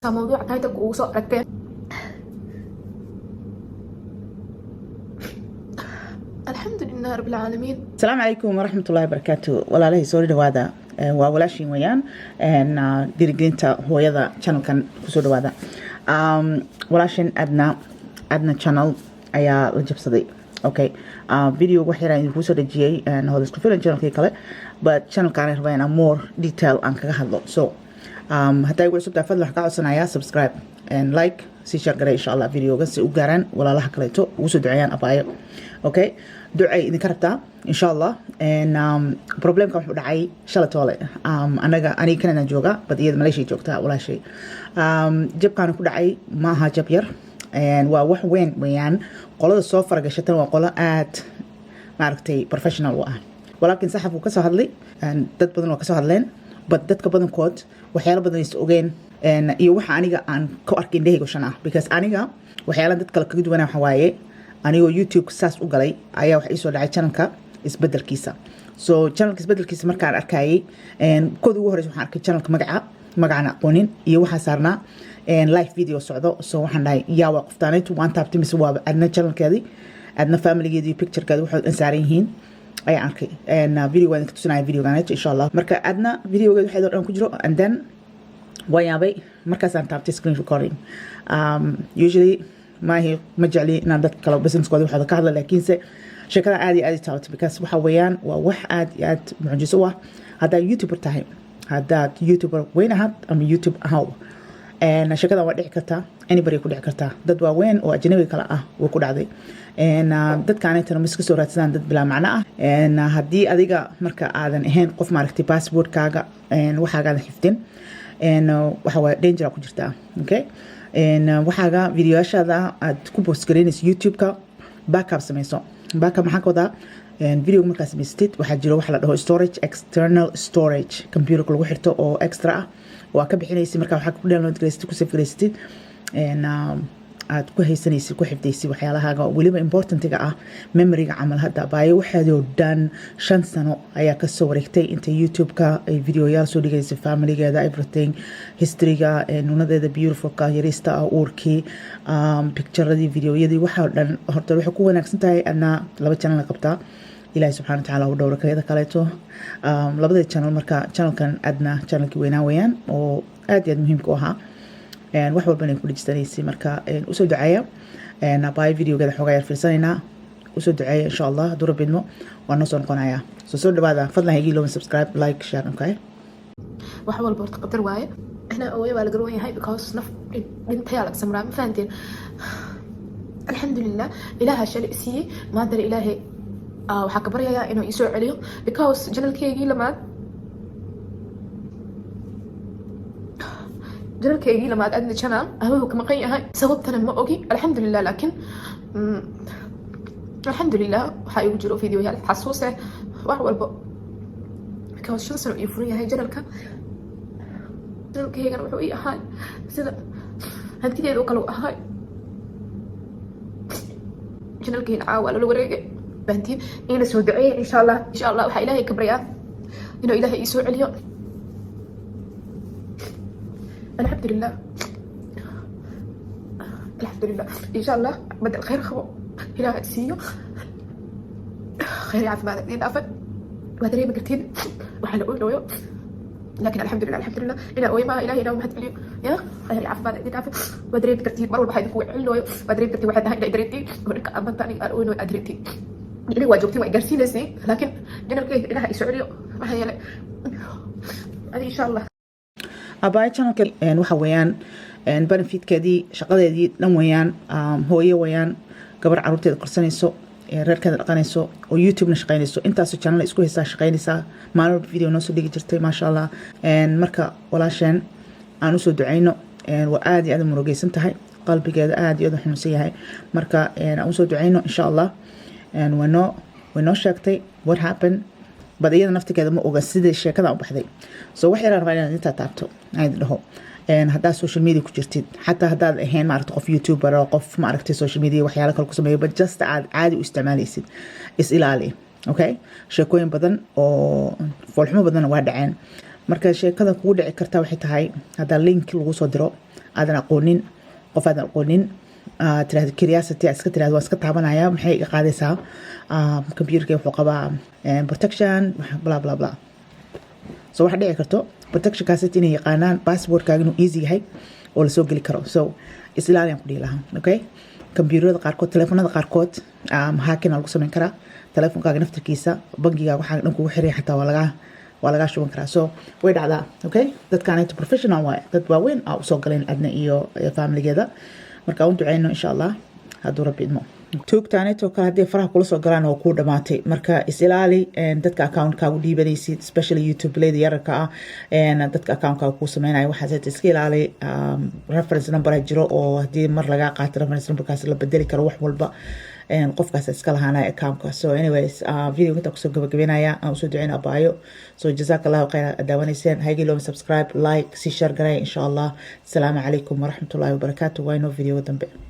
Mawduuca title ugu soo aragteen. Alxamdulilah rabbil caalamiin. Asalaamu calaykum waraxmatullahi wabarakaatu. Walaalahay, soo dhawaada. Waa walaashiin weeyaan, dhiirigelinta hooyada channelkan kusoo dhawaada. Walaashin Adna, Adna Channel ayaa la jabsaday. Okay, video wax yaraan idinku soo dhejiyey hooda isku filan channelkii kale, but channelkaan rabaa inaan more detail aan kaga hadlo. So haddaa igu cusubtahay, fadlan waxaan kaa codsanayaa subscribe and like, si share garay insha Allah videoga si u gaaraan walaalaha kaleeto, ugu soo duceeyaan abaayo. Okay, ducay idinka rabtaa insha Allah. And problemka wuxuu dhacay shalay toole. Anaga, aniga Canada jooga, but iyada Malaysia joogtaa walaashay. Jabkaana ku dhacay maaha jab yar and waa wax weyn weeyaan. Qolada soo faragashatan waa qolo aad maaragtay professional u ah. Walaalkiin saxaf uu kasoo hadlay, dad badan waa kasoo hadleen, but dadka badankood waxyaalo badan is ogeen iyo waxa aniga aan ku arkay indhahayga shan ah, because aniga waxyaalaha dad kale kaga duwanaa waxa waaye, anigoo YouTube saas u galay ayaa waxa iisoo dhacay channelka isbedelkiisa. So channelka isbedelkiisa markaan arkayay, kooda ugu horeysa waxaan arkay channelka magaca, magacaan aqoonin, iyo waxaa saarnaa live video socdo. So waxaan dhahay, yaa waa qoftaanaytu? Waan taabtay, mise waaba Adna channelkeedii, Adna familygeedii iyo picturekeedi waxay dhan saaran yihiin ayaan arkay. Video waan idinka tusinaya videogaanayto insha Allah. Marka Adna videogeed waxeed oo dhan ku jiro, and then waan yaabay markaasaan taabtay screen recording. Usually maahi, ma jecli inaan dadka kale businesskooda waxooda ka hadla, laakiinse sheekada aad iyo aad i taabatay, because waxa weeyaan waa wax aad iyo aad mucjiso u ah. Haddaad YouTuber tahay, haddaad YouTuber weyn ahaad ama YouTube ahaw, sheekadan waa dhici kartaa, anybody ku dhici kartaa. Dad waaweyn oo ajnabi kale ah way ku dhacday. Dadkaanaytana ma iska soo raadsadaan dad bilaa macno ah. Haddii adiga marka aadan ahayn qof maaragtay passportkaaga waxaagaadan xifdin, waxa waaye danger ku jirtaa. Okay, waxaaga videoyaashaada aad ku post garaynayso YouTube-ka backup samayso. Backup maxaa ka wadaa? Video markaa samaysatid, waxaa jiro waxa la dhaho storage, external storage computerka lagu xirto oo extra ah oo aad ka bixinaysid. Markaa waxaa ku download garaysatid, ku save garaysatid, aad ku haysanaysid, ku xifdaysid waxyaalahaaga weliba importantiga ah, memoryga camal. Hadda baayo waxeedoo dhan 5 sano ayaa kasoo wareegtay inta YouTube-ka ay videoyaal soo dhigaysa, familygeeda, everything, historyga, nunadeeda beautifulka yariista ah, uurkii, picturadii, videoyadii, waxaa dhan. Horta waxay ku wanaagsan tahay adna laba channel qabtaa. Ilaahi subxana watacaala u dhowra kayada kaleeto labada channel. Marka channelkan Adna channelkii weynaa weeyaan oo aad iyo aad muhiimka u ahaa, wax walbana ku dhejisanaysay. Marka usoo duceeya abaayo. Videogeeda xoogaa yar fiirsanaynaa, usoo duceeya insha Allah. Hadduu Rabbi idmo, waa noo soo noqonayaa. Soo soo dhawaada, fadlan ha iga iloobin subscribe, like, share. Okay. Wax walba horta qadar waaye. Inaa ooyo waa la garoon yahay, because naf dhintayaa laga samraa, ma fahanteen? Alxamdulilah, Ilaaha shalay siiyey, maantana Ilaahay waxaa ka baryayaa inuu isoo celiyo, because channelkeygii lamaad, channelkeygii lamaad, Adna Channel, hawadu ka maqan yahay, sababtana ma ogi. Alxamdulilah, laakiin alxamdulilah waxaa igu jiro videoyaal xasuus eh, wax walba, because 5 sano ii furan yahay channelka. Channelkeygana wuxuu ii ahay sida hantideeda oo kale u ahay. Channelkeyna caawa lala wareegay, fahantiin? Ina soo duceeya insha Allah. Insha Allah waxaa Ilaahay ka baryaa inuu Ilaahay ii soo celiyo. Alxamdulilah, alxamdulilah. Insha Allah badel khayr qabo Ilaahay siiyo, khayr iyo caafimaad idiin dhaafay. Waa dareemi kartiin waxaa la ooynooyo, laakiin alxamdulilah, alxamdulilah, inaa ooyo maaha. Ilahay inaa mahad celiyo ya khayr iyo caafimaad idiin dhaafay. Waa dareemi kartiin mar walba waxaa idinku celinooyo. Waa dareemi kartiin waxay tahay inaa dareemtiin oo dhanka amanta aniga aan ooynooyo aad dareemtiin. Iniga waa joogtiin, waa gaarsiinaysay, laakiin channelkayga Ilaha isoo celiyo. Maxaa yeelay adi insha Allah. Abaayo channelka waxa weeyaan benefitkeedii, shaqadeedii dhan weeyaan. Hooyo weeyaan, gabar caruurteeda korsanayso, reerkeeda dhaqanayso oo YouTube-na shaqaynayso. Intaasoo channel isku haysaa, shaqaynaysaa, maalin walba video noo soo dhigi jirtay, maasha Allah. Marka walaasheen aan usoo duceyno. Waa aad iyo aad u murugeysan tahay, qalbigeeda aad iyo aad u xanuunsan yahay. Marka aan usoo duceyno insha Allah. Way noo sheegtay what happened, but iyada naftigeeda ma oga sidai sheekada u baxday. So wax yaraan rabaa inaad intaa taabto, aan idin dhaho, haddaad social media ku jirtid, xataa haddaad ahayn maaragta qof YouTuber oo qof maaragtay social media waxyaalo kale ku sameeyo, but just aad caadi u isticmaalaysid, is ilaali. Okay, sheekooyin badan oo foolxumo badanna waa dhaceen. Marka sheekada kugu dhici karta waxay tahay haddaa link lagu soo diro. Aadan aqoonin, qof aadan aqoonin, tirahdo curiosity, aad iska tirahdo, "Waan iska taabanaya, maxay iga qaadaysaa? Computerka wuxuu qabaa protection, bla bla bla." So waxaa dhici karto protectionkaas inay yaqaanaan passwordkaaga inuu easy yahay oo lasoo geli karo. So is ilaaliyaan ku dhihi lahaa, okay? Computerada qaarkood, telefoonada qaarkood hacking lagu sameyn karaa. Telefonkaaga naftirkiisa, bangigaaga, waxaa dhan kugu xiray xataa waa lagaa shuban karaa. So way dhacdaa, okay? Dadkaanayto professional waaye, dad waaweyn aa usoo galeen Adna iyo familigeeda. Marka u duceyno, insha Allah, hadduu Rabbi idmo. Tuugtaanayto kale haddii faraha kula soo galaan, waa kuu dhamaatay. Marka is ilaali dadka accountkaagu dhiibanaysid, especially YouTube leyda yararka ah, dadka accountkaaga kuu sameynaya. Waxaas iska ilaali. Reference number jiro oo haddii mar lagaa qaato reference numberkaas la bedeli karo wax walba, qofkaas iska lahaanaya accountka. So anyways, video intaa kusoo gabagabeynaya. Aan usoo duceyna abaayo. So jazaak Allahu khayr aad daawanayseen. Hayga iloobin subscribe, like, sii share garay, insha Allah. Asalaamu calaykum waraxmatullahi wabarakaatu. Waa inoo videoga dambe.